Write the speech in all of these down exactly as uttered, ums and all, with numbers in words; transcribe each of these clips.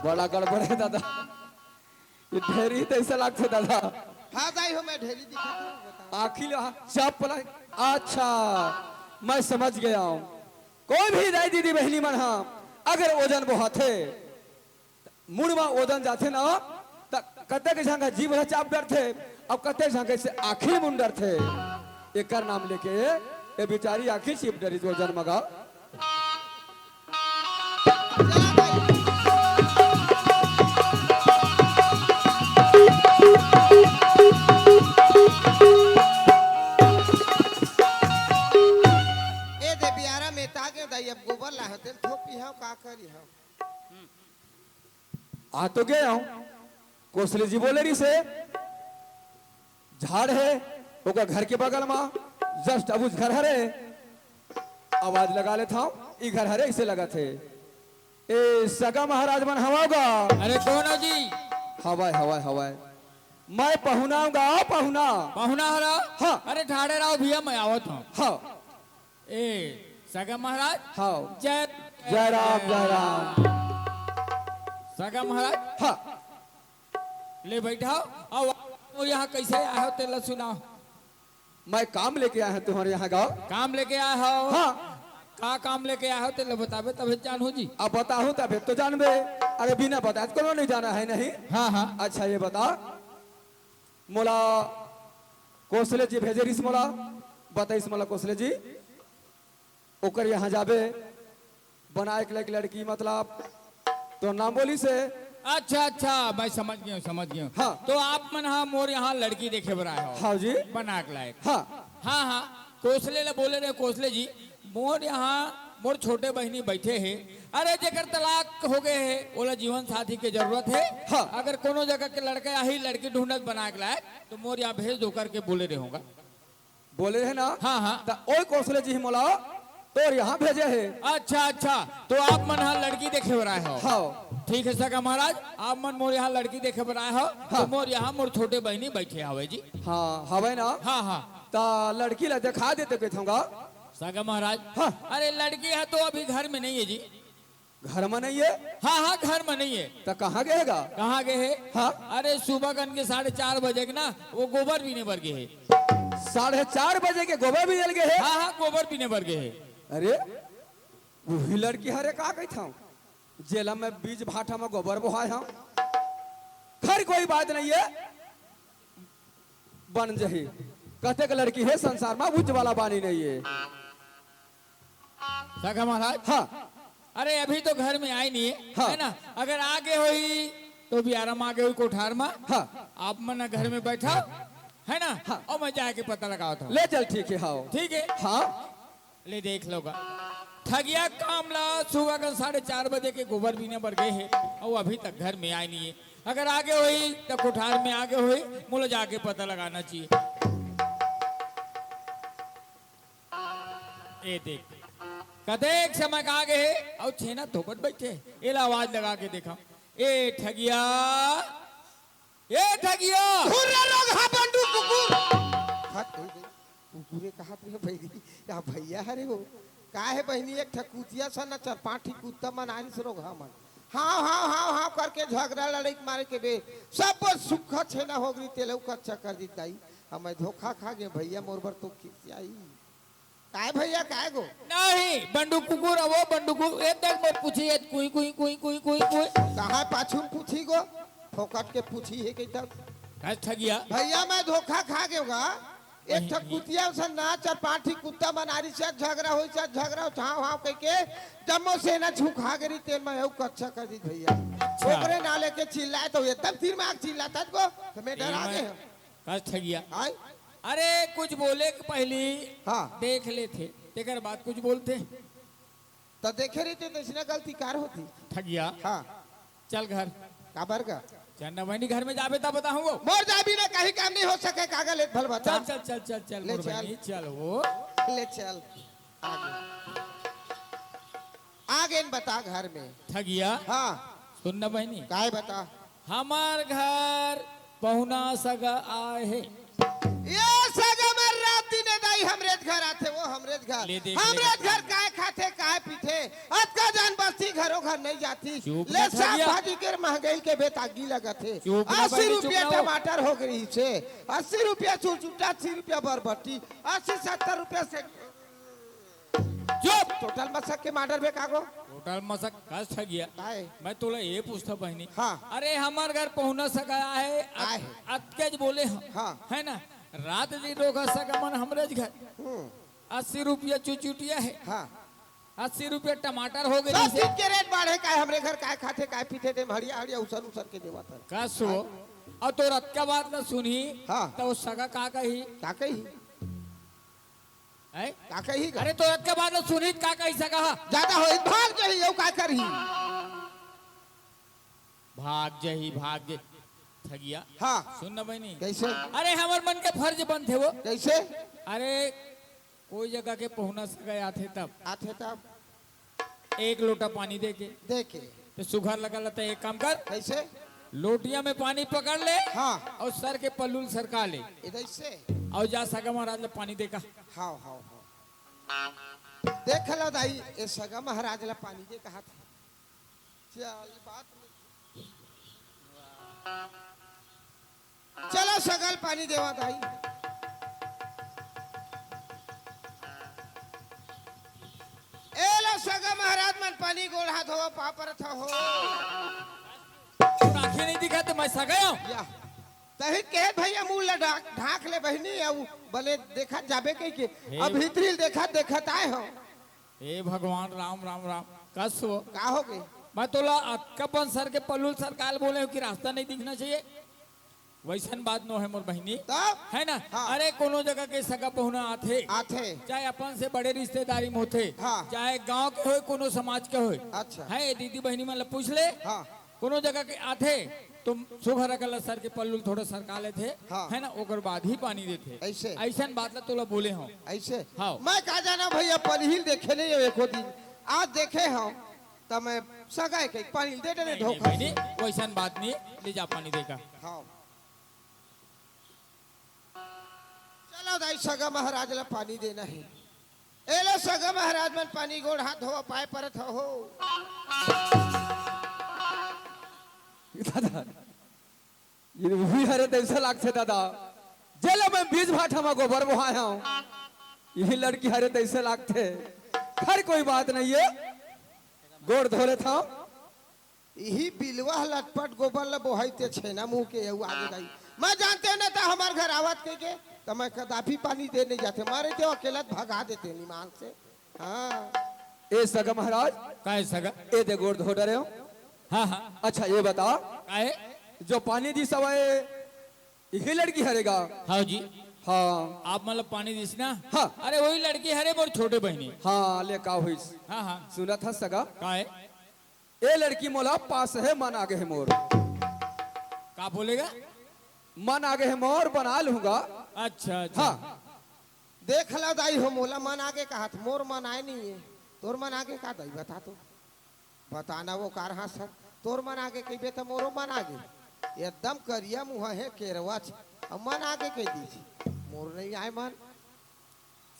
बड़ा गड़बड़ हे दादा। ये ढेरी तइसे लागथे दादा। हाँ दाई हो, मैं ढेरी दिखत हँव, बता। आँखी ला चपला। अच्छा, मैं समझ गया हूँ। कोई भी दाई दीदी बहिनी मन हा अगर ओजन बोहाथे, मुड़ म ओजन जाथे ना, त कतेक झन के जीभ ला चाप डरथे, अउ कतेक झन के से आँखी मुन डरथे। एकर नाम लेके ए बिचारी आँखी चीप डरिस ओजन म गा। ए दे बियारा में तागे दाई, अब गोबर लाहत, तेल थोपी हव, का करी हव? आ तो गे हव। कोसले जी बोले रहिसे, झाड़ हे, ओकर घर के बगल मा, just अबुझ घर हरे। आवाज लगा लेत हव, ई घर हरे, अइसे लगत हे। ए, सगा महाराज मन हवव गा? अरे, कोन हो जी? हवय, हवय, हवय। मैं पहुना हँव गा, पहुना। पहुना हरव? हाँ। अरे, ठाड़े रहो भइया, मैं आवत हँव। हाँ। ए, सगा महाराज। हाँ। जय जय राम, जय राम। सगा महाराज। हाँ। ले बइठव। अउ, अउ यहाँ कइसे आए हव, तेला सुनाव। मैं काम लेके आए हँव तुम्हर यहाँ गा। काम लेके आए हव? हाँ। का काम लेके आए हव, तेला बताबे तभे जानहूँ जी। अब बताहूँ तभे तो जानबे। अरे बिना बताए त कोनो नइ जानय नहीं। हाँ, हाँ। अच्छा ये बता, मोला कोसले जी भेजे रहिस मोला, बताइस मोला कोसले जी, ओकर यहाँ जाबे, बनाए के लायक लड़की, मतलब, तोर नाम बोलिस हे। अच्छा, अच्छा, मैं समझ गेंव, समझ गेंव। हाँ। तो आप मन हा मोर यहाँ लड़की देखे बर आए हव? हाँ जी। बनाए के लायक। हाँ। हाँ, हाँ, कोसले ला बोले रहे, कोसले जी, मोर यहाँ मोर छोटे बहिनी बइठे हे, अरे जेकर तलाक हो गे हे, ओला जीवन साथी के जरूरत हे। हाँ। अगर कोनो जगह के लड़का आही, लड़की ढूंढत बनाए के लायक, तो मोर यहाँ भेज दो करके बोले रहे हव गा। बोले हे ना? हाँ, हाँ। त ओही कोसले जी ही मोला तोर यहाँ भेजे हे। अच्छा, अच्छा, तो आप मन हा लड़की देखे बर आए हव? हाँ। ठीक हे सगा महाराज, आप मन मोर यहाँ लड़की देखे बर आए हव, हाँ। तो मोर यहाँ मोर छोटे बहिनी बइठे हवे जी। हाँ, हवे ना? हाँ, हाँ। त लड़की ला देखा देते कहिथँव गा। सगा महाराज। हाँ। अरे लड़की हा तो अभी घर में नइ हे जी। घर म नइ हे? हाँ, हाँ, घर म नइ हे। त कहाँ गे हे गा? कहाँ गे हे? हाँ। अरे सुबह कन के साढ़े चार बजे के ना, वो गोबर बीने बर गे हे। साढ़े चार बजे के गोबर बीने बर गे हे? हाँ, हाँ, गोबर बीने बर गे हे। अरे, उही लड़की हरे का कहिथँव, जेला मैं बीच भाटा म गोबर बोहाए हँव। खैर कोई बात नइ हे, बन जही। कतेक लड़की हे संसार म, उच्च वाला बानी नइ हे। सगा महाराज। हाँ। अरे अभी तो घर में आए नइ हे, हाँ। है ना? अगर आ गे होही तो बियारा म आ गे होही कोठार म। हाँ। आप मन घर में बइठव, है ना? हाँ। अउ मैं जाके पता लगावत हँव। ले चल, ठीक हे, हाँ। ठीक हे। हाँ। ले देख लो गा। ठगिया काम ला सुबह का साढ़े चार बजे के गोबर बीने बर गे हे, अउ अभी तक घर में आए नइ हे। अगर आ गे होही त कोठार में आ गे होही, मोला जाके पता लगाना चाहिए। ए देख, कतेक समय का आगे हे, अउ छेना थोपत बइठे हे। एला आवाज लगा के देखा, ए ठगिया, ए ठगिया। घुर्रा रोगहा बंडू कुकुर। हट, ए, ए, कुकुरे कहत रहे भइया, या भइया हरे हो। का हे बहिनी, एक ठा कुतिया सन ना, चार पांच ठी कुत्ता मन आनिस रोगहा मन। हाँ, हाँ, हाँ, हाँ करके झगरा लड़ाई के मारे के बे, सब सुक्खा छेना हो गे रहिस, तेला कच्चा कर दिस दाई। अब मैं धोखा खा गेंव भइया, मोर बर तो खिसियाही। काय भइया, काय गो? नहीं, बंडू कुकुर, अवो बंडू कुकुर, ए देख मोर पूछी, ए कुई, कुई, कुई। कहाँ पाछू म पूछी गो? फोकट के पूछी हे कहिथँव। काय ठगिया? भइया, मैं धोखा खा गेंव गा। एक ठा कुतिया सन ना, चार पांच ठी कुत्ता मन आनिस, झगरा होइस, झगरा होइस, हाँ, हाँ कहिके जम्मो छेना छुखा गे रहिस, तेला मैं अउ कच्चा कर दिस भइया। अच्छा। ओकरे नाम लेके चिल्लाए त एकदम सिर म आके चिल्लात हे गो, त मैं डरा गेंव। कस ठगिया। आय? अरे, कुछ बोले के पहिली हाँ। देख लेथे, तेकर बाद कुछ बोलथे। त देखे रहिते त अइसना गलती कार होती। ठगिया। हाँ। चल घर। काबर गा? चल ना बहिनी, घर में जाबे तब बताहूँ वो। मोर जाबे ना, कहीं काम नइ हो सके, कागल एक भल बता। चल, चल, चल, चल, चल, ले मोर चल। बहिनी, चल वो। ले चल। आगे। आगे न बता घर में। ठगिया। हाँ। सुन ना बहिनी। काय बता? हमर घर पहुना सगा आए हे। ए सगा मर राती ने दाई हमरेच घर आथे, वो हमरेच घर। ले देख, ले हमरेच देख। घर काय खाथे, काय पीथे, अतका जान बस्ती घरो घर नहीं जाती। चुप ले ना, साग ठगिया। भाजी के महंगाई के बेतागी लगत हे। चुप ना अस्सी बहिनी, चुप रुपया ना हो। टमाटर हो गई से, अस्सी रुपया चुरचुट्टा, अस्सी रुपया बरबट्टी, अस्सी सत्तर रुपया से चुप। टोटल मसक के मांडर बे कागो। टोटल मसक कस ठगिया। काय? मैं तोला ये पूछता बहिनी। हाँ। अरे हमर घर पहुना सगा आए, अत-, आए। अतकेच बोले हम। हाँ। है ना? रात जी डोका सगा मन हमरेच घर। हम्म। अस्सी रुपया चुचुटिया है। हाँ। अस्सी रुपया टमाटर हो गए सब जैसे। चीज के रेट बाढ़े, काय हमरे घर काय खाथे, काय पीथे, ते हड़िया हड़िया उसन उसन के देवत हन। कस हो? और तोर अतका बात न सुनही, हाँ। तो सगा का कही? का कही? हैं? का कही गा? अरे तो अतका बात न सुनही, का कही सगा? ज्यादा होही, भाग जाही, अउ का करही? भाग जाही, भाग जाही। ठगिया। हाँ। सुन ना बहिनी। कैसे? अरे हमर मन के फर्ज बनथे वो। कैसे? अरे कोई जगह के पहुना सगा आथे तब। आथे तब। एक लोटा पानी दे के। दे के। तो सुघर लगा लता, एक काम कर। कैसे? लोटिया में पानी पकड़ ले। हाँ। और सर के पल्लू ल सरका ले। इधर से। और जा सगा महाराज ला पानी दे का। हाव, हाव, हाव। देख लो दाई, ये सगा महाराज ला पानी दे कहा था। चल, बात नहीं। चलो सगा ल पानी देवा दाई। ए लो सगा महाराज मन पानी गोड़ हाथ धोवा, पाँव परत हो। आँखें नहीं दिखाते, मैं सगा हूँ। या। तही कहे भैया मुंह ला ढाक, ढाक ले बहिनी, अउ बले देखत जाबे कहि के। हे। अब भीतरी ल देखत, देखत आए हो। हे भगवान राम, राम, राम। कस हो? का हो गए? मैं तोला अतका अपन सर के पल्लू ल सरका ल बोले हूँ कि रास्ता नहीं दिखना चाहिए। वैसन बात नो है मोर बहिनी। तब? है ना? हाँ। अरे कोनो जगह के सगा पहुना आथे। आथे। चाहे अपन से बड़े रिश्तेदारी में होथे। हाँ। चाहे गांव के होय, कोनो समाज के होय। अच्छा। है, दीदी बहिनी मन ला पूछ ले। हाँ। कोनो जगह के आथे, तो सुघर अकन ला सर के पल्लू ल थोड़ा सरका लेथे, हाँ। है ना, ओकर बाद ही पानी देथे। ऐसे? ऐसन बात ला तोला बोले हूँ। ऐसे? हाँ। मैं का जाना भैया, पलही ल देखे नहीं हूँ एको दिन, आज देखे हूँ, त मैं सगा के पानी दे डरे नहीं, धोखा नहीं, से। नहीं, वैसन बात नहीं, ले जा पानी दे का। हाँ। चलो दाई, सगा महाराज ला पानी देना है। ए लो सगा महाराज मन पानी गोड़ हाथ धोवा, पाँव परत हो। दादा, ये भी हरे तैसे लागथे दादा, जेला मैं बीच भाठा में गोबर बोहाय हूँ, ये लड़की हरे तैसे लागथे। खैर कोई बात नहीं है, गोड़ धो लेता हूँ। इही बिलवा ह लटपट गोबर ल बोहाई ते छेना मुंह के अउ आगे दाई। मैं जानते न त हमर घर आवत कहि के, त मैं कदापि पानी दे नहीं जाते। मारे ते अकेला भगा देते निमान से। हाँ। ए सगा महाराज। काय सगा? ए दे गोड़ धो डरे हो। हाँ, हाँ। अच्छा, ये बता। काय? जो पानी दिस हवय, इही लड़की हरे गा? हाँ जी। हाँ। आप मतलब पानी दिस ना? हाँ। अरे वही लड़की हरे मोर छोटे बहिनी। हाँ, ले का होइस? हाँ, हाँ। सुनत हस सगा? काय? ए लड़की मोला पास हे, मन आगे हे मोर। का बोलेगा? मन आगे हे मोर, बना लूंगा। अच्छा, अच्छा। हाँ। देख ला दाई हो, मोला मन आगे कहत, मोर मन आए नहीं है। तोर मन आगे का दाई, बता तो। बताना वो कार हाँ सर, तोर मन आगे कहिबे त मोरो मन आगे। एकदम करिया मुँह हे केरवा छ, अब मन आगे कहि दीस। मोर नहीं आए मन।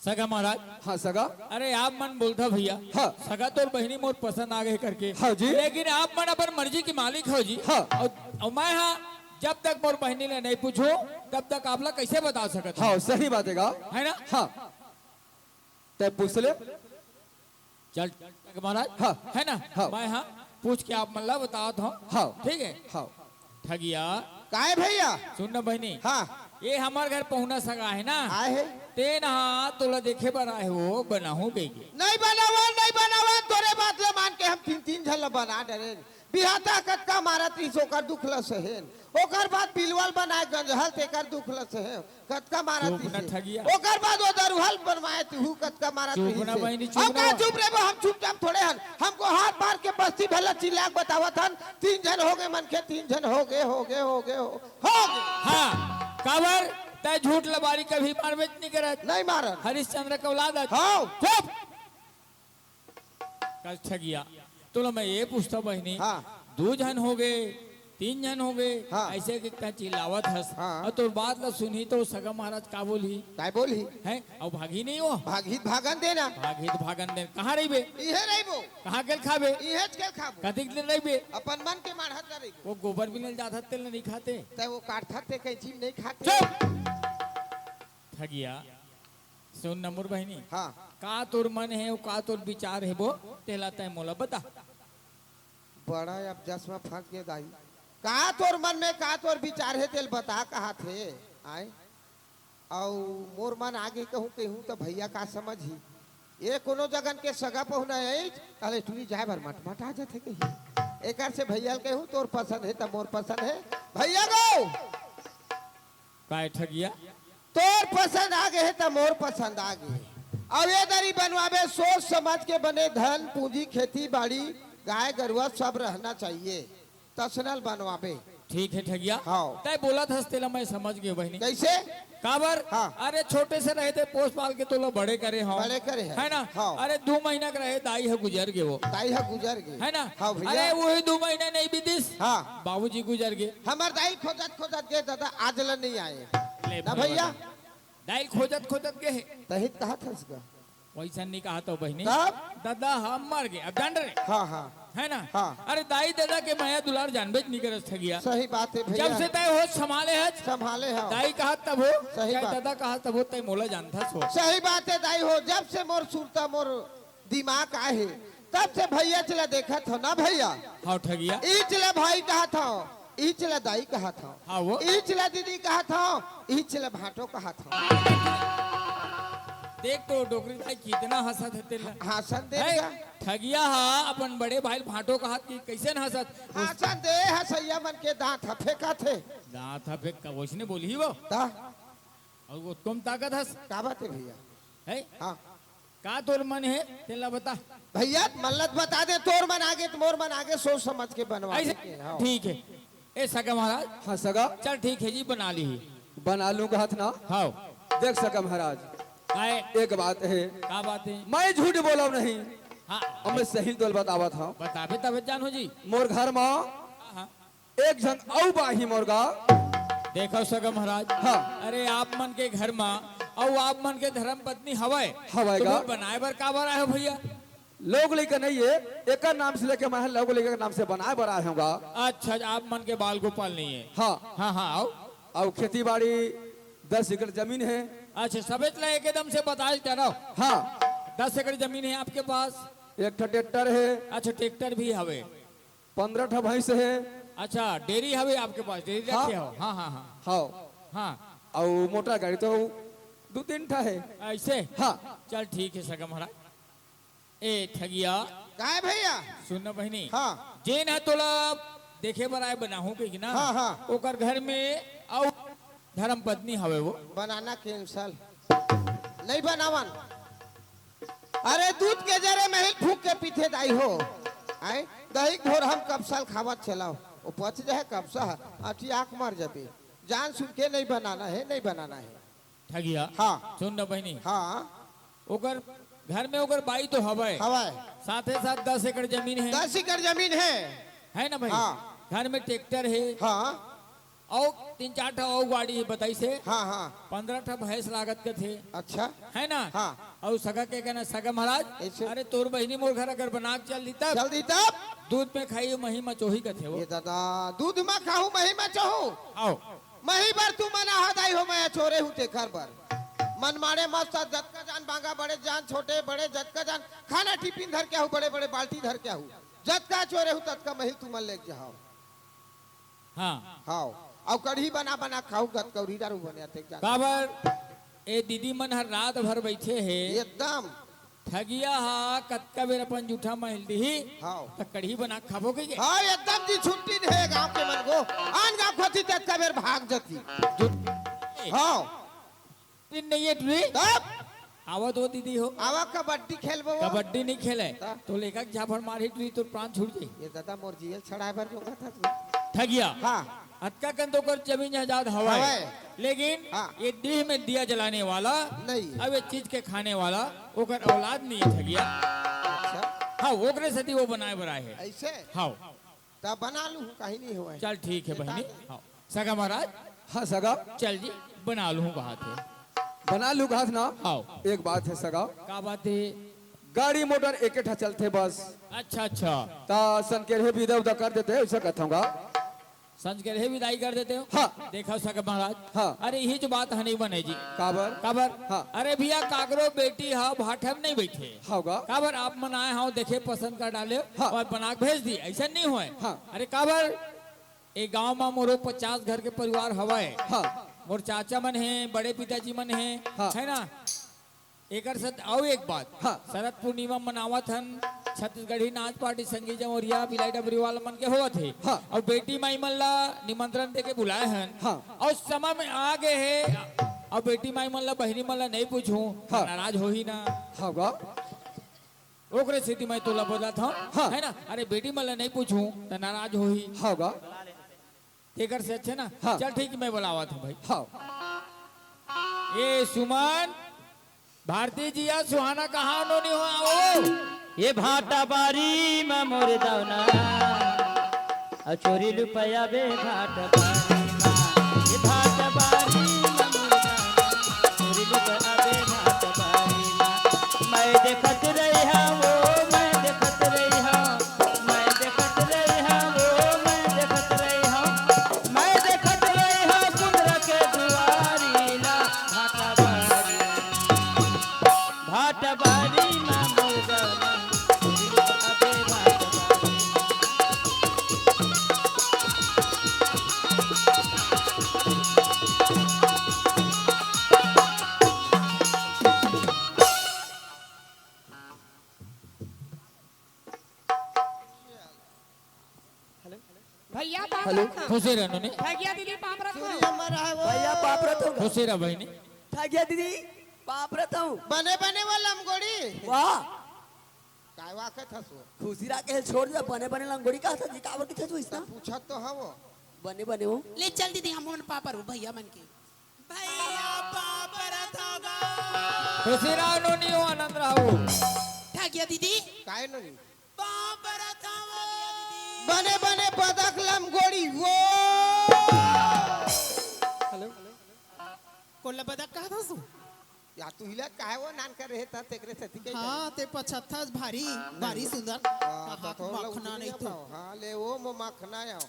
सगा महाराज। हाँ, सगा। अरे, आप मन बोलथा भैया। हाँ। सगा तोर बहिनी मोर पसंद आ गए करके। हाँ जी। लेकिन आप मन अपन मर्जी के मालिक हो जी। हाँ। अउ, अउ मैं हाँ, जब तक मोर बहिनी ले नहीं पूछो, तब तक आप ला कैसे बता सकत हूँ? हाँ, सही बात है गा। है ना? हाँ। तय पूछ ले। चल, महाराज। हाँ। है ना? हाँ। मैं हाँ, पूछ के आप मन ला बतात हूँ। हाँ। ठीक है? हाँ। ठगिया। काय भैया? सुन ना बहिनी। हाँ। ये हमर घर पहुना सगा है ना? आए है। तेन हा तोला देखे बर आए हो, बनाहूँ कहिके। नहीं बनावन, नहीं बनावन, तोरे बात ला मान के हम तीन, तीन झन ला बना डरेन। बिहाता कतका मारत रहिस, ओकर दुख ल सहेन। ओकर बाद बिलवा ल बनाए गंजहल, तेकर दुख ल सहेन। कतका मारत चुप ना रहिस। ठगिया। ओकर बाद ओ दरुहा ल बनवाए, तिहू कतका मारत चुप रहिस। ना बहिनी, चुप अब ना। का चुप रहिबो, हम चुपचाप थोड़े हन। हमको हाथ मार के बस्ती भर ल चिल्ला के बतावत हन, तीन झन हो गए मनखे, तीन झन हो गए, हो गए, हो गए, हो, हो गए। हाँ, काबर? तय झूठ लबारी कभी मारबे नहीं करत। नहीं मारत। हरिश्चंद्र के औलाद आज। हाँ। चुप। कस ठगिया। तोला मैं ये पूछता बहिनी, हाँ। दू झन हो गए, तीन झन होगे, हाँ। अइसे के तैं चिल्लावत हस। हाँ। अउ तोर बात ला सुनही त सगा महाराज का बोलही? काय बोलही? हैं? अउ भागही नहीं वो? भागही त भागन दे ना। भागही त भागन दे। कहाँ रहिबे? इहे रहिबो। कहाँ के ल खाबे? इहेच के ल खाबो। कतिक दिन रहिबे? अपन मन के माढ़त ल रहिबो। वो गोबर बिनल जाथस तेला नहीं खाते? तैं वो काटथस ते कैंची म नहीं खाते? चुप! ठगिया, सुन न मोर बहिनी। हाँ। का तोर मन हे, का तोर विचार हे वो, तेला तैं मोला बता। बड़ा अब जस म फंस गे दाई। का तोर मन में, का तोर विचार हे, तेल बता कहाथे। आय? अउ मोर मन आगे कहूँ, कहूँ त भैया का समझही? ये कोनो जगन के सगा पहुना हे, काले टुरी जाए बर मटमटा जाथे कही। एकर से भैया ल कहूँ, तोर पसंद हे त मोर पसंद हे। भैया गो! काय ठगिया? तोर पसंद आगे हे त मोर पसंद आगे हे। अउ ये दरी बनवाबे, सोच समझ के बने, धन, पूंजी, खेती, बाड़ी, गाय, गरुवा सब रहना चाहिए। तसनल बनवाबे। ठीक हे ठगिया। हाँ। तैं बोलत हस तेला मैं समझ गेंव बहिनी। कइसे? काबर? हाँ। अरे छोटे से रहे ते पोस पाल के तोला बड़े करे हंव। बड़े करे हंव। हे ना? हाँ। अरे दू महीना के रहे दाई ह गुजर गे वो। दाई ह गुजर गे। हे ना? हाँ भैया। अरे वही दू महीना नहीं बीतिस। हाँ। बाबूजी गुजर गे। हमर दाई खोजत खोजत गे दादा, आज ल नहीं आए। ले ना भैया। दाई खोजत खोजत गे हे। तही त कहत हस गा। वइसन नहीं कहत हंव बहिनी। तब? दादा ह मर गे, अब जान डरे। हाँ, हाँ। हे ना? हाँ। अरे दाई दादा के मया दुलार जानबेच नहीं करस ठगिया। सही बात हे भैया। जब से तैं होश संभाले हस। संभाले हंव। दाई कहत तब हो, सही चाहे बात। दादा कहत तब हो, तैं मोला जानथस हो। सही बात हे दाई हो, जब से मोर सुरता मोर दिमाग आए हे, तब से भैयाच ला देखत हंव ना भैया। हाँ ठगिया। इच ला भाई कहत हंव, इच ला दाई कहत हंव। हाँ वो। इच ला दीदी कहत हंव, इच ला भांटो कहत हंव। देख तो डोकरी दाई कितना हंसत हे तेला। हंसन दे हे, भैया। ठगिया ह अपन बड़े भाई ल भांटो कहत कि कइसन हंसत? हंसन दे, हंसइया मन के दांत ह फेंकत हे। दांत ह फेंक का वइसने बोलही वो? त? अउ वो तुम ताकत हस? का बात हे भैया? हे? हाँ। का तोर मन हे, तेला बता। भैया, मन ल त बता दे, तोर मन आगे त मोर मन आगे, सोच समझ के बनवा अइसे, लेके, हाँ। ठीक हे। ए सगा महाराज। हाँ सगा। चल ठीक हे जी, बना लीही। बना लूं कहत ना? हाँ। देख सगा महाराज, काय? एक बात हे। का बात हे? मैं झूठ बोलंव नहीं। हाँ। अउ मैं सही तोला बतावत हंव। बताबे तबे जानहूं जी। मोर घर म हाँ, हाँ। एक झन अउ बाही मोर गा। देखव सगा महाराज। हाँ। अरे आप मन के घर म अउ आप मन के धर्म पत्नी हवय। हवय त गा। वो बनाए बर काबर आए हो भैया? लोग लइका नहीं हे, एकर नाम से लेके मैं लोग लइका के नाम से बनाए बर आए हंव गा। अच्छा, आप मन के बाल गोपाल नहीं हे। हाँ। हाँ, हाँ, अउ? अउ खेती बाड़ी दस एकड़ जमीन हे। अच्छा, सबेच ला एकदम से बता देता ना। हाँ। दस एकड़ जमीन हे आपके पास? एक ठो ट्रैक्टर हे। अच्छा, ट्रैक्टर भी हवे। पंद्रह ठो भैंस हे। अच्छा, डेयरी हवे आपके पास, डेयरी हाँ। रखे हो? हाँ, हाँ, हाँ। हाँ। हाँ। अउ मोटर गाड़ी तो दू तीन ठा हे। अइसे? हाँ। चल ठीक हे सगा महाराज। ए ठगिया। काय भैया? सुन ना बहिनी। हाँ। जेन ह तोला देखे बर आए बनाहूं कहिके ना, हाँ, हाँ। ओकर घर में अउ धर्म पत्नी हवे वो। बनाना cancel। नहीं बनावन। अरे दूध के जरे महिल फूंक के पीथे दाई हो। आय, दही घोर हम कपसा ल खावत चलाव। वो पच जाए कपसा ह, अठी आंख मर जाबे। जान सुन के नहीं बनाना हे, नहीं बनाना हे। ठगिया। हाँ। सुन ना बहिनी। हाँ। ओकर घर में ओकर बाई तो हवय। हवय। साथे साथ दस एकड़ जमीन हे। दस एकड़ जमीन हे। हे ना भाई? हाँ। घर में ट्रैक्टर हे। हाँ। अउ तीन चार ठा अउ गाड़ी हे बताइस हे। हाँ, हाँ। पंद्रह ठा भैंस लागत कथे। अच्छा। हे ना? हाँ। अउ सगा के कहना, सगा महाराज, अइसे? अरे तोर बहिनी मोर घर अगर बना के चल दी तब? चल दी तब? दूध में खाई मही मचोही कथे वो। ए दादा, दूध म खाहूं मही मचोहूं? अउ। मही बर तुमन आहा दाई हो, मैं अछोरे हूं तेकर बर। मन माड़े मस्त, जतका जान बांगा बड़े जान, छोटे बड़े जतका जान, खाना टिफिन धर के आहू, बड़े बड़े बाल्टी धर के आहू, जतका अछोरे हूं ततका महिल तुमन लेके जाहव। हाँ। हाव। अउ कढ़ी बना बना खाहू, गतकौरी दारू बने अतेक जान। काबर? ए दीदी मन हर रात भर बइठे हे। एकदम। ठगिया ह कतका बेर अपन जूठा महिल दिही, हाव। त कढ़ी बना के खाबो कहिके। हाँ, एकदम जी, छुट्टी नहीं हे गांव के मन को। आन गांव खोती त कतका बेर भाग जती। जू- ए। हाँ। दिन नहीं हे टुरी। तब? आवत हो दीदी हो। आवा कबड्डी खेलबो। कबड्डी नहीं खेले। तब? तो लेकर झापड़ मारही टुरी, तो प्राण छूट जाई। ए दादा मोर जीएल छड़ाए बर जोगा था तू। ठगिया। हाँ। अतका कन तो ओकर जमीन जायदाद हवय। हवय। लेकिन हाँ। ये डीह में दिया जलाने वाला, नहीं। अब ये चीज के खाने वाला, ओकर औलाद नहीं हे ठगिया। अच्छा। हाँ, ओकरे सेती वो बनाए बर आए हे। अइसे? हाँ। तब बना लूँ, कहीं नहीं हुआ है। चल ठीक है बहिनी। हाँ। सगा महाराज। हाँ सगा। चल जी, बना लूँ कहा थे। बना लूँ कहा थे ना। हाँ। एक बात है सगा। का बात है? गाड़ी मोटर एक ठा चलथे बस। अच्छा अच्छा। ता संकेरे बिदा उदा कर देते हैं, ऐसा कहता हूँ गा। संकेरे बिदाई कर देते हो? हाँ। देखा सगा महाराज। हाँ। अरे यही जो बात है नहीं बने जी। काबर? काबर? हाँ। अरे भैया काकरो बेटी हा भाठम नहीं बैठे। हाँ गा। काबर आप मन आए हो देखे पसंद कर डाले हाँ। और बना के भेज दी, ऐसा नहीं होए। हाँ। अरे काबर ए गांव मा मोरो पचास घर के परिवार हवय। हाँ। मोर चाचा मन हे, बड़े पिताजी मन हे, हाँ। है ना? एकर साथ अउ एक बात, हाँ। शरद पूर्णिमा मनावत हन, छत्तीसगढ़ी नाच पार्टी संगी जमोरिया बिलाई डबरी वाला मन के होवत हे। हाँ। अउ बेटी माई मन ला निमंत्रण देके बुलाए हन। हाँ। अउ समय में आ गए हे, अउ बेटी माई मन ला बहिनी मन ला नहीं पूछूं, हाँ। नाराज होही ना। हाँ गा। ओकरे सेती मैं तोला बोलत हंव, हाँ। है ना? अरे बेटी मन ला नहीं पूछूं त नाराज होही। हाँ गा। तेकर से अच्छे ना? हाँ। चल ठीक, मैं बुलावत हंव भाई। हाँ। ए सुमन, भारती जी या सुहाना कहाँ नोनी हो आओ। ये भाटा बारी में मोर दौना, अउ चोरी लुपया बे भाटा बारी में, ये भाटा बारी में मोर दौना, चोरी लुपया बे भाटा बारी में। मैं देखत रही हंव, ओ, मैं देखत रही हंव, मैं देखत रही हंव, ओ, मैं देखत रही हंव, मैं देखत रही हंव कुंदरा के दुआरी ला भाटा बारी। भाटा बारी मा मोर दौना, अबे भाटा बारी। भैया पाँव हेलो। परत हंव। खुशी रह नोनी। ठगिया दीदी पाँव परत हंव। चूड़ी हमर है वो। भैया पाँव परत हंव। खुशी रह बहिनी। ठगिया दीदी पाँव परत हंव। बने बने वो लंगोड़ी। वाह। काय वाकत हस वो? खुशी रह के छोड़ दे, बने बने लंगोड़ी का था जी, काबर किथे तू इसना? पूछत तो हंव वो। बने बने वो। ले चल दीदी, हम मन पाँव परबो भैया मन के। भैया पाँव परत हंव गा। खुशी रह नोनी हो, आनंद रहो। ठगिया दीदी। काय नोनी? पाँव परत हंव। बने बने बदक लंगोड़ी वो। हेलो। कोन ला बदक कहत हस? या तू हिला काहे वो नान कर रहे था, तेकरे सेती कही हाँ, ते पछत हस भारी, भारी सुंदर। हाँ, तो हाँ, थोड़ा मखना नहीं तो। हाँ, ले वो मो मखना आओ।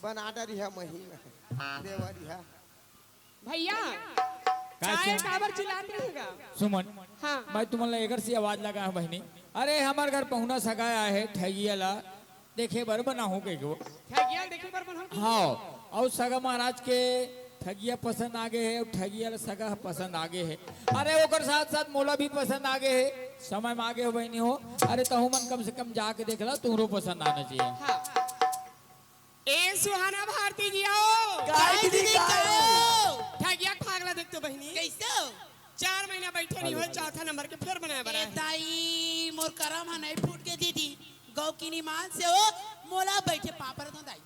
बना डरी है मही। देवरी है। भैया, काय काय सुन? काबर चिल्लात रहेगा? सुमन, हाँ। मैं तुमन ला एकर से आवाज लगा हूँ बहिनी। अरे, हमर घर पहुना सगा आए हे, ठगिया ला देखे बर बनाहूँ कहिके वो। ठगिया देखे बर बनाहूँ? हाँ, अउ सगा महाराज के ठगिया पसंद आ गए हे, अउ ठगिया ला सगा पसंद आ गए हे। अरे, ओकर साथ साथ मोला भी पसंद आ गए हे। समय में आ गए हो बहिनी हो। अरे, तहु मन कम से कम जाके देख ला, तुहरो पसंद आना चाहिए। हाँ। ए सुहाना भारती जी आओ। काय दीदी, काय? ठगिया के फागला देख तो बहिनी। कैसे हो? चार महीना बैठे नहीं हो, चौथा नंबर के फेर बनाए बर ए आए। दाई, मोर करम ह नहीं फूट के दीदी। गौ की निमान से हो, मोला बैठे पाँव परत हंव दाई।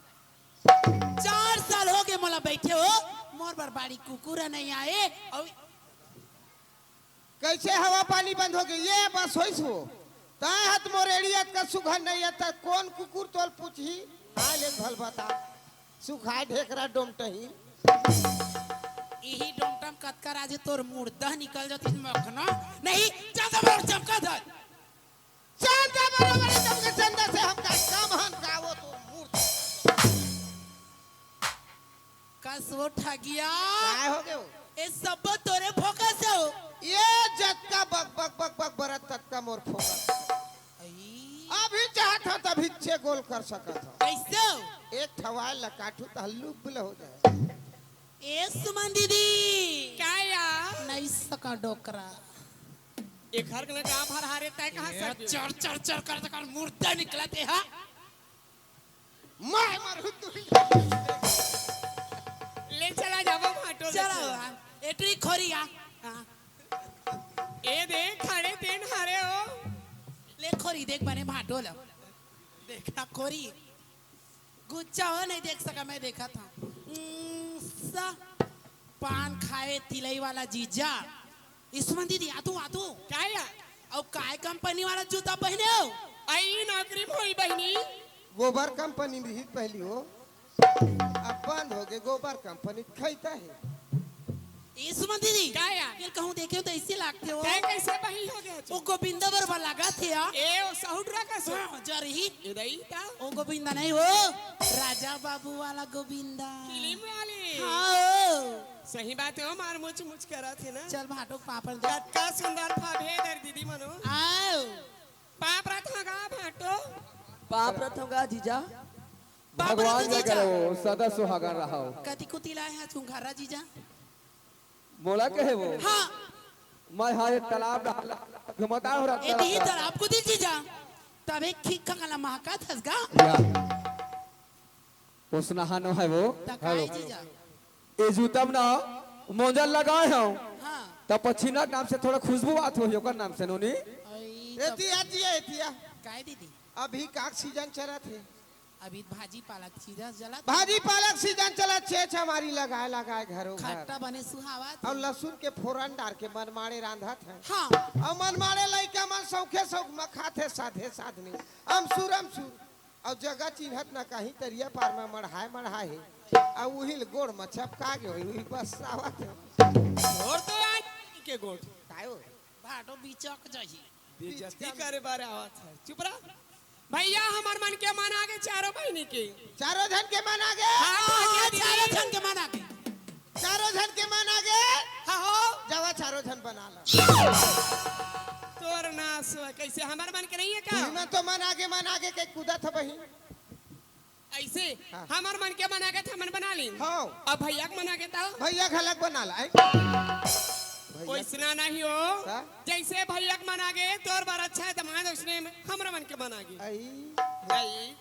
चार साल हो गए मोला बैठे हो, मोर बर बाड़ी कुकुर नहीं आए। अउ कैसे हवा पानी बंद हो गई? ये बस होइस वो। तैं हत मोर एड़ियत का सुघर नहीं आता, कौन कुकुर तोल पूछही? हाँ, ले भल बता। सुखाए ढेकरा डोमटही। इही डोमटम कतका राजे तोर मुर्दा निकल जाती मखना। नहीं, चंदा बरोबर चमका धर। चंदा बरोबर चमका, चंदा से हमका कम हन का वो तोर मुर्दा। कस वो ठगिया। काय हो गयो? ए सब तोरे फोकस हो। ये जतका बक बक बक बक बरत ततका मोर फोकस। आई। अभी चाहत हंव तभी छे गोल कर सकत हंव। कैसे हो? एक ठवाल ला काटू त हल्लू बुल हो जाए। ए सुमन दीदी। काय या? नहीं सका डोकरा। एक हर कने का भर हारे तय कहाँ ए, सर? चर चर चर कर कर मुर्दा निकलते हा। मार, मार, हुत्तू, हुत्तू। ले चला जाबो भाटो चला देखे। हुआ। एटरी खोरी आ। हाँ। ए दे, खड़े तेन हारे हो। ले खोरी देख बने भाटो ला। देखा खोरी। गुच्चा हो नहीं देख सका, मैं देखा था। उम्म, सा। पान खाए तिलई वाला जीजा। इसमन दीदी, आ तू, आ तू। काय या? अउ काय कंपनी वाला जूता पहने हो? आई नौकरी में होई बहिनी। गोबर कंपनी में रहित पहली हो, अब बंद हो गए, गोबर कंपनी खैता है। ए सुमन दीदी, का यार? तेल कहूँ देखे हो तो ऐसे लागते हो। तैं कैसे बही हो गया तू? वो गोविंदा बरोबर लगा थे यार। ए, वो सहुटरा का सो? हाँ, जा रही। ए दई ता? वो गोविंदा नहीं हो, राजा बाबू वाला गोविंदा। फिल्म वाले? हाँ हो। सही बात है, वो मार मुछ मुछ करा थे ना। चल भाटो पापड़ दे। कतका सुंदर फा भेदर दीदी मनो। आओ। पाप रथ होगा भाटो। पाप रथ होगा जीजा। भगवान जी करे वो सदा सुहागन रहो। कति कुतिलाए हा चुंगारा जीजा? मोला कहे वो? हाँ। मैं हा एक तालाब डाल घुमता हो रहा ए दी तालाब। तालाब को दिल जीजा। तबे खिक खंगला महका थसगा। या। उसना हानो है वो। त काय जीजा? ए जूतम ना मोजल लगाए हूँ। हाँ। त पछीना नाम से थोड़ा खुशबू आत होही ओकर नाम से नोनी। आई ए तब तिया, तिया, ए तिया। काय दीदी? अभी काक सीजन चलत हे। अभी भाजी पालक सीजन चलत हे। भाजी पालक सीजन चलत, छे छमारी लगाए लगाए घरों घर। खट्टा बने सुहावत अउ हे। लहसुन के फोरन डार के मनमाड़े रांधत हे। हाँ। अउ मनमाड़े लइका मन सौखे सौख म खाथे साधे साधनी। अमसुर अमसुर। अउ जगह चिन्हत न कहीं तरिया पार म मढ़ाए मढ़ाए हे। अउ उहिल गोड़ म छपका गे होही, उही बस आवत हे। और तो यार के गोड़। काय हो? भाटो बिचक जाही। बेइज्जती करे बार आवत हे। चुप रह। भइया, हमर मन के मन आगे चारों बहिनी के। चारों झन के मन आगे? हाँ, हाँ, हाँ, चारों झन के मन आगे। चारों झन के मन आगे? हाँ, हो। जावा, चारों झन बना ला। तोर नास हुआ, कैसे हमर मन के नहीं है का? तुही मन तो मन आगे, मन आगे के कूदत ह बहिन। ऐसे हाँ। हमर मन के मन आगे त हमन बना ली। हाँ। अब भइया के मन आगे त भइया घलक बना ला, ऐ? भइया। ओइसना नहीं हो। का? जैसे भइया के मन आगे, तोर बर अच्छा है दमाद, ओइसने हमर मन के मन आगे। आई। आई।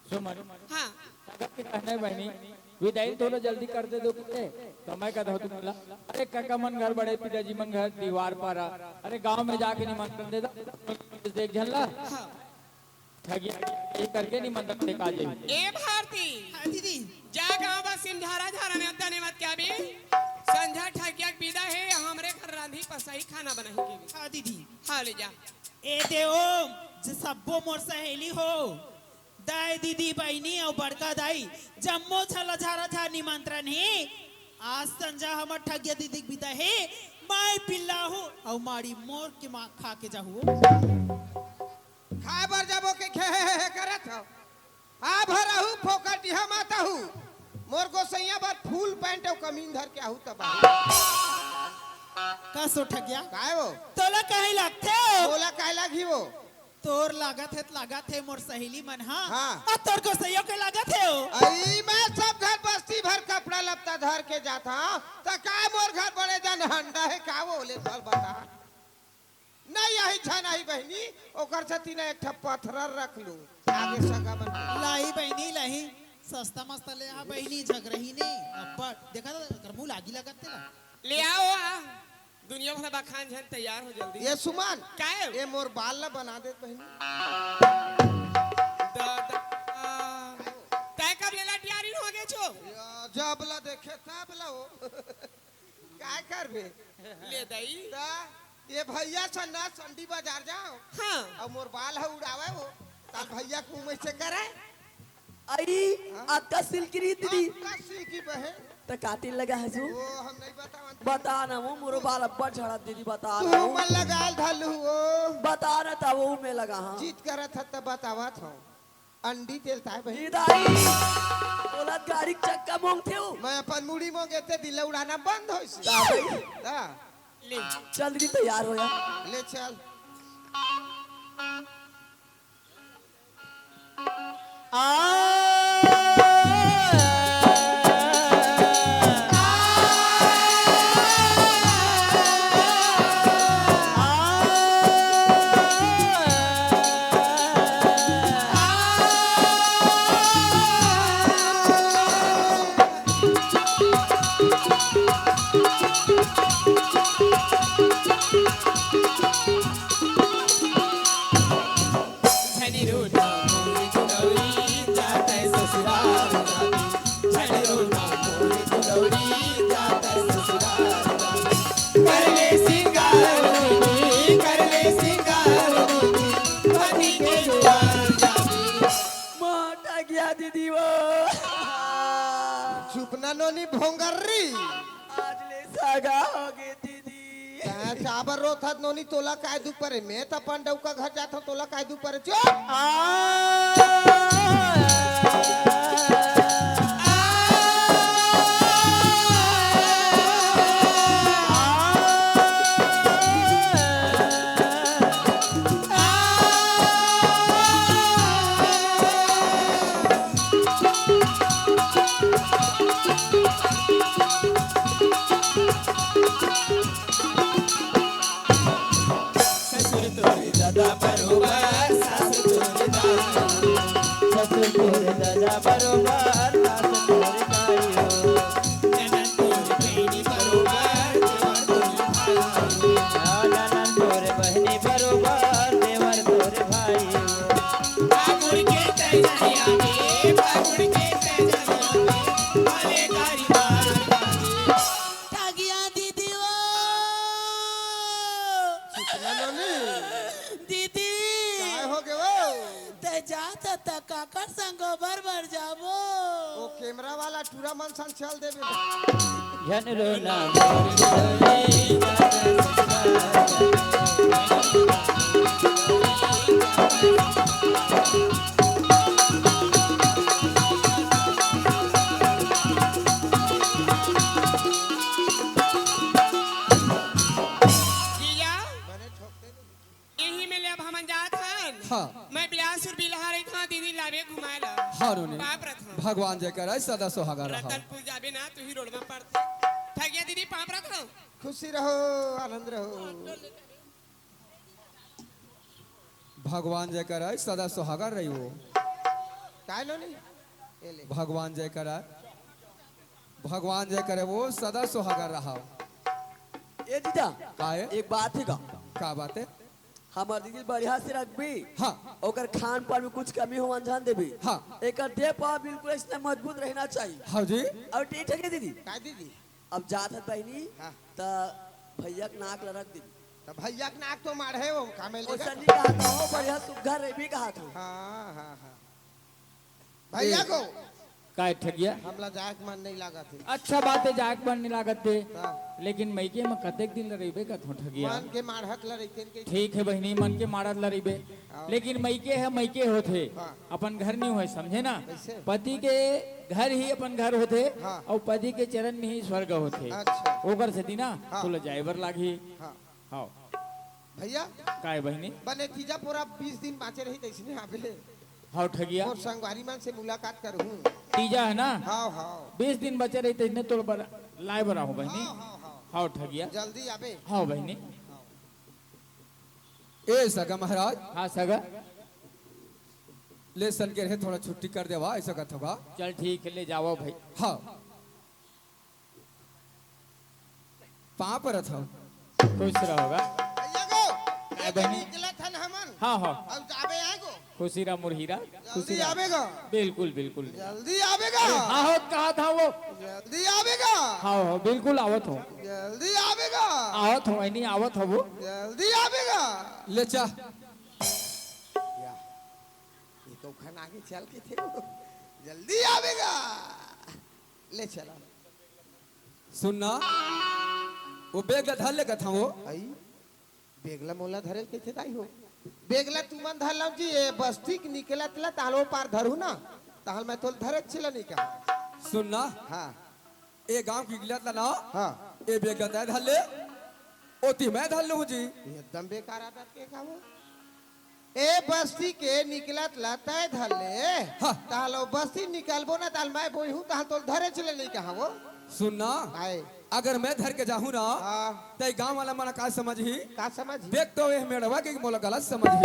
सुमन। हाँ। अगर कि कहने बहिनी, विदाई थोड़ा जल्दी कर दे दो किते, तो मैं कहता हूँ तुमला, अरे काका मन घर बड़े, पिताजी मन घर दीवार पारा, अरे गांव में जाके निमंत्रण दे दो, देख झन ला। हाँ। ठगिया ये करके निमंत्रण दे का जाई। ए भारती। हाँ दीदी। जा गांव बा सिंधारा झारा नेवता नेवत के आबे। संझा ठगिया के विदा हे, हमरे घर रांधी पसाई खाना बनाही के भी। हाँ दीदी। हाँ ले जा। ए देव, जे सब्बो मोर सहेली हो, दाई दीदी बहिनी अउ बड़का दाई, जम्मो झन ला झारा झार निमंत्रण हे। आज संझा हमर ठगिया दीदी के विदा हे, माई पिल्ला हो अउ माड़ी मोर के माँ खा के जाहू। खाए बर जाबो के घे हे हे हे करत हव। आ भरहू फोकटिहा माता हू। मोर गोसैया बर फुल पैंट अउ कमीन धर के आहू तब आहू। का सो ठगिया? काय हो? तोला काहे लागथे? तोला काय लागही वो? तोर लागत हे त लागत हे मोर सहेली मन हा। हाँ। अउ तोर गोसैया के लागत हे ओ। अई मैं सब घर बस्ती भर कपड़ा लत्ता धर के जात हंव, त काय मोर घर बड़े जन हंडा हे का वो ले चल बता। नहीं, यही झन आही बहिनी, ओकर छती न एक ठा पथरा रख लू, आगे सगा मन। लाही बहिनी, लाही, सस्ता मस्ता ले आ बहिनी, झगरही ने, अब्बड़, देखा त, एकर मुंह लागी लगत तेला। ले आओ, आ, दुनिया भर बखान झन तैयार हो जल्दी। ये सुमन, काय? ये मोर बाल ला बना दे बहिनी। दा, दा, आ, तै कब ले लटियारी हो गे छो? या, जब ला देखे तब ला हो। काय करबे? ले दई। ता, ये भइया सन ना संडी बाजार जाव। हाँ। अउ मोर बाल ह उड़ावे वो। ता भइया के मुंह में से करे। अई, हाँ? अतका सिल्की रही दीदी। अतका सिल्की बहन। त कातिल लगा हसू? वो हम नहीं बतावन। बता ना वो, मोरो बाल अब्बड़ झड़त दीदी, बता तू ना वो। मन लगा धलू वो। बता ना ता वो मैं लगा, हाँ। जीत करत ह त बतावत हूँ। अंडी तेल ताय बहिनी। ए दाई, ओला गाड़ी के चक्का मोंगथे हो। मैं अपन मुड़ी मोंगे ते दिल उड़ाना बंद होइस। का भाई? हाँ। ले। चल दी तैयार हो यार। ले चल। आ दीदी वो। चुप ना नोनी भोंगर्री। आज ले सगा होगे दीदी। तैं काबर रोथस नोनी, तोला काय दुख परे? मैं त अपन डउका घर जाथंव, तोला काय दुख परे? चुप। आ। ससुर तोर ददा बरोबर, सास तोर दाई हो। ससुर तोर ददा बरोबर, सास तोर दाई हो। ननद तोर बहिनी बरोबर, देवर तोर भाई हो। ननद तोर बहिनी बरोबर, देवर तोर भाई हो। फागुन के तैयारी आगे, फागुन के तैयारी आगे, भले गारी मार आगे। ठगिया दीदी वो। सुखना नोनी। दीदी। काय होगे वो? तैं जाथस त काकर संग गोबर बर जाबो? ओ कैमरा वाला टूरा मन संग चल देबे। झन रोना मोर दुलहिन। जीजा, इही में ले अब हमन जात हन। हाँ। मैं बिलासपुर बिलहा रहिथंव, दीदी लाबे घुमाए ला। हाँ, नोनी। पाँव परत हंव। भगवान जय करय, सदा सुहागन रहव। रतनपुर जाबे ना, तुही रोड में पड़थे। ठगिया दीदी, पाँव परत हंव। खुशी रहो, आनंद रहो। भगवान जय करय, सदा सुहागन रहिहू। काय नोनी? ए ले। भगवान जय करय, भगवान जय करय, वो सदा सुहागन रहव। ए जीजा, काय? एक बात हे का? का बात हे? हमर दीदी बढ़िया से रखबे। हाँ। ओकर खान पान में कुछ कमी होवन झन देबे। हाँ। एकर देह पाँव बिल्कुल अइसने मजबूत रहना चाहिए। हाँ जी। अउ ठीक हे दीदी? काय दीदी? अब जात हस बहिनी, हाँ। त भैया के नाक ल रख देबे। त भैया के नाक तो माढ़े हो, का में ओइसन लेगा? नहीं कहत हंव, बढ़िया सुघर रहिबे कहत हंव। हाँ, हाँ, हाँ। भैया ए, को। काय ठगिया? हमला जाए के मन नहीं लागत हे। अच्छा बात हे, जाए के मन नहीं लागत हे। हाँ। लेकिन मइके म कतेक दिन ल रहिबे कथों ठगिया? मन के माढ़क ल रहितेन के। ठीक हे बहिनी, मन के माढ़क ल रहिबे। हाँ। लेकिन मइके ह मइके होथे। हाँ। अपन घर नहीं होय, समझे ना? कइसे? पति के घर ही अपन घर होथे, हाँ। अउ पति के चरण में ही स्वर्ग होथे। अच्छा। ओकर सेती ना, हाँ। तोला जाए बर लागही। हाँ। हाँ। भैया, काय बहिनी? बने तीजा पोरा बीस दिन बाँचे रही, तइसने आबे। हव ठगिया। मोर संगवारी मन से मुलाकात करहूँ। तीजा हे ना? हव, हव। बीस दिन बचे रही, तइसने तोर बर लाए बर आहूँ बहिनी। हव, हव, हव। हव ठगिया। जल्दी आबे। हव बहिनी। ए सगा महाराज। हाँ सगा। ले सन के रहे, थोड़ा छुट्टी कर देवा, अइसा कथों का। चल ठीक हे, ले जावव भाई। हाँ। पाँव परत हंव। खुश रहो गा। भैया गो, काय ए बहिनी? निकलत हन हमन। हाँ, हाँ। अउ जाबे आए गो। खुशी रहा मोर हीरा, जल्दी खुशी रहा। आबे गा। बिल्कुल, बिल्कुल। जल्दी आबे गा। हाँ, हो, कहत हंव वो। जल्दी आबे गा। हाँ, हो, बिल्कुल आवत हंव। जल्दी आबे गा। आवत हंव, नहीं आवत हंव वो। जल्दी आबे गा। ले चा। या, ये तो खन आगे चल के थे वो। जल्दी आबे गा। ले चला। सुन ना, वो बेग ला धर ले कथंव वो। आई, बेग ला मोला धरे ल कहिथे दाई हो। बेग ला तुमन धर लव जी, ए बस्ती के निकलत ला तालो पार धरू ना, ताहल मैं तोल धरे ल चला नहीं कहा। सुन ना, हाँ। ए गांव के निकलत ला ना, हाँ। ए बेग ला तैं धर ले, ओती मैं धर लूं जी। एकदम बेकार आदत के का वो? ए बस्ती के निकलत ला तैं धर ले। हाँ। ताहल ओ बस्ती निकलबो ना, ताहल मैं बोई हूँ, ताहल तोल धरे चले नहीं कहा वो। सुन ना, आए। अगर मैं धर के जाहूँ ना, हाँ। तैं गांव वाला मन का समझही? का समझही? देख तो ए मेड़वा के मोला गलत समझही।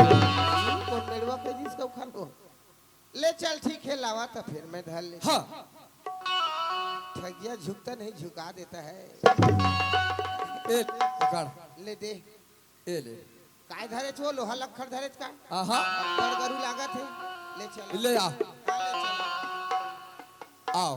कौन मेड़वा के जिसको खान हो? ले चल ठीक हे, लावा तो फिर मैं धर ले। हाँ। ठगिया झुकता नहीं, झुका देता है। ए, पकड़। ले दे। ए ले। काय धरेच हो, लोहा लक्खड़ धरेच का? आहा। अब्बड़ गरू लागत हे। ले चल। ले आ। हाँ, ले चल। आओ।